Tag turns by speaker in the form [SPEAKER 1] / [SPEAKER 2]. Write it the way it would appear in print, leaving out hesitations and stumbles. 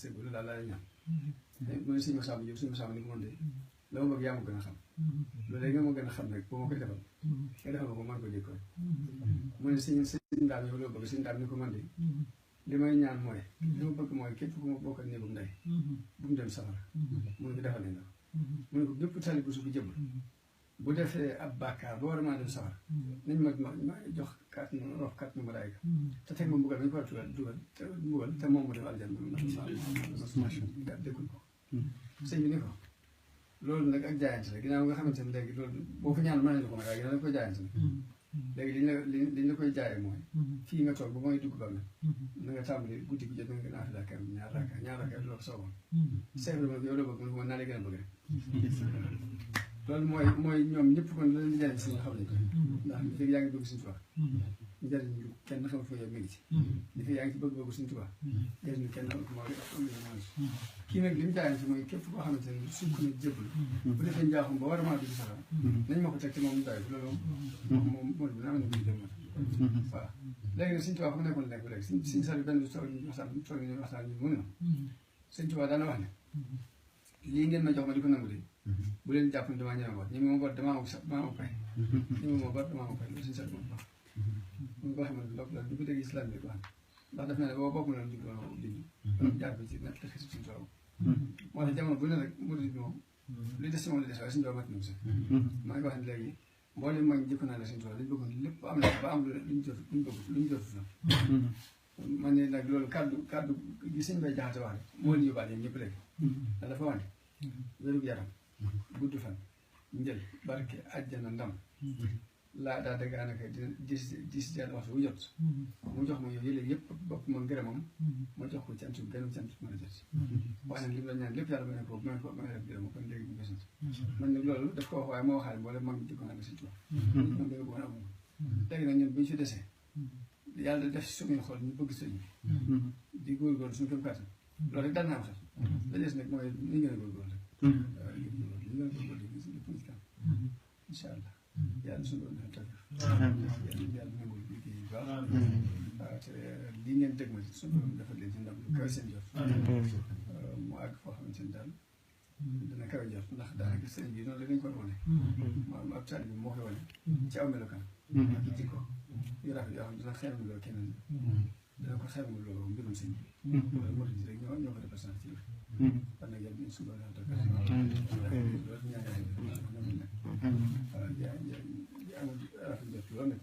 [SPEAKER 1] sëgg loolu daal laa lay ñaan mooy suñu masamba yëpp suñu masamba ni ko mën de la ma bëgg yaa ma gën a xam loolu léegi nga ma gën a xam rek boo ma koy defal nga defal ma ko mën ko jëkk rek mu ne suñ daal yow loo bëgg suñ daal ni ko mën de li may ñaan mooy li ma bëgg mooy képp ku ma bokkal néegum ndey bu mu dem safara mu ne ko defal nañ la mu ne ko bépp tali bu su bu jëbal bu defee ab bàkkaar ba war a mën a dem safara nañ ma jox carte nu malaayika te teg ma mbugal nañ ko war a dugal te mbugal te moom mu dem aljanna ma déggul ko sëñ bi ni ko loolu nag ak jaayante la ginnaaw nga xamante ne léegi loolu boo ko ñaan mën nañ la ko may waaye ginnaaw dañ koy jaayante la léegi liñ la koy jaayee mooy fii nga toog ba mooy dugg ba na nga tàmbali guddi gi jot na nga gën a affaire kër ñaar rakka loolu soogoon seef la ma yow la bëgg mu ne ko naa lay gën a bëgg rek loolu mooy ñoom ñëpp kon la leen jariñ si nga xam ne ko ndax li fekk yaa ngi bëgg suñu tubaab njariñ lu kenn xamul fa yow mi ngi ci li fekk yaa ngi ci bëgg suñu tubaab njariñ lu kenn xamul ko moo kii nag li mu jaayante mooy képp koo xamante ne sukk na jëbbal bu defee njaaxum ba war a mën a dugg saxam nañ ma ko teg te moom ñu bàyyi ko loolu moom moo bi naa am na bu dem waaw léegi nag suñu tubaab fa mu nekkoon nekk ba léegi suñu sal benn bi toog ñu waxtaan ñu mu ne ma suñu tubaab daana wax ne lii ngeen ma jox ma di ko nangu de bu leen jàpp ne damaa ñeme bor ñi ma bor damaa am pay ñi ma bor damaa am pay loolu suñu sal moom wax mu ko xam ne loolu la du ko dégg islam bi ko xam ndax daf ne boo bokk na di ko dindi jaar bi ci nekk xisi suñu tubaab moo tax jamono bu ne rek murid bi moom li des si moom li des waaye suñu tubaab mat na sax maa ngi wax ne léegi mboolem mag jëkk naa ne suñu tubaab lañ bëggoon lépp am na ba am luñ jot luñ jot na man ne nag loolu kaddu gi sëñ bay jaxate wax rek moo li yóbbaale yéen ñëpp léegi ndax dafa wax ne wérug yaram gudd fan njël barke àjjana ndam laa daa dëgg anaka dina dis jàll waxtu bu jot mu jox ma yow yële yëpp bopp ma ngërëmam ma jox ko cant gënu cant mën a jot waaye nag li mu la ñaan lépp yàlla may ne ko may def gërëm kon léegi mu gësant man nag loolu daf ko wax waaye moo waxaale boole mag jikko naa si tuwa man danga bëggoon amul léegi nag ñun bu ñu si desee yàlla def suñuy xool ñu bëgg sëñ di góorgóorlu suñu kéem kàttan loolu rek daal naa am xel la des nag mooy ñu gën a góorgóorlu rek ñu gën a góorgóorlu lépp ñu ci kanam incha allah yàlla suñu doon defal tawfiq yàlla nangul liggéey bu baax waaw te lii ngeen dëgg ma ci suñu doon defal leen ci ndam lu kawe seen jot mu àgg foo xamante ne daal dana kawe jot ndax daanaka sëñ bi noonu la dañ koy wane maanaam ab taalibe bi moo koy wane ci aw melokaan ak jikko yu rafet yoo xam ne dina xeemuloo keneen dana ko xeemuloo mbirum sëñ bi loolu moo tax rek ñoo ko représenté ci biir kon nag yàlla suñu doon defal loolu ñaan yàlla amul rafet jot loolu nag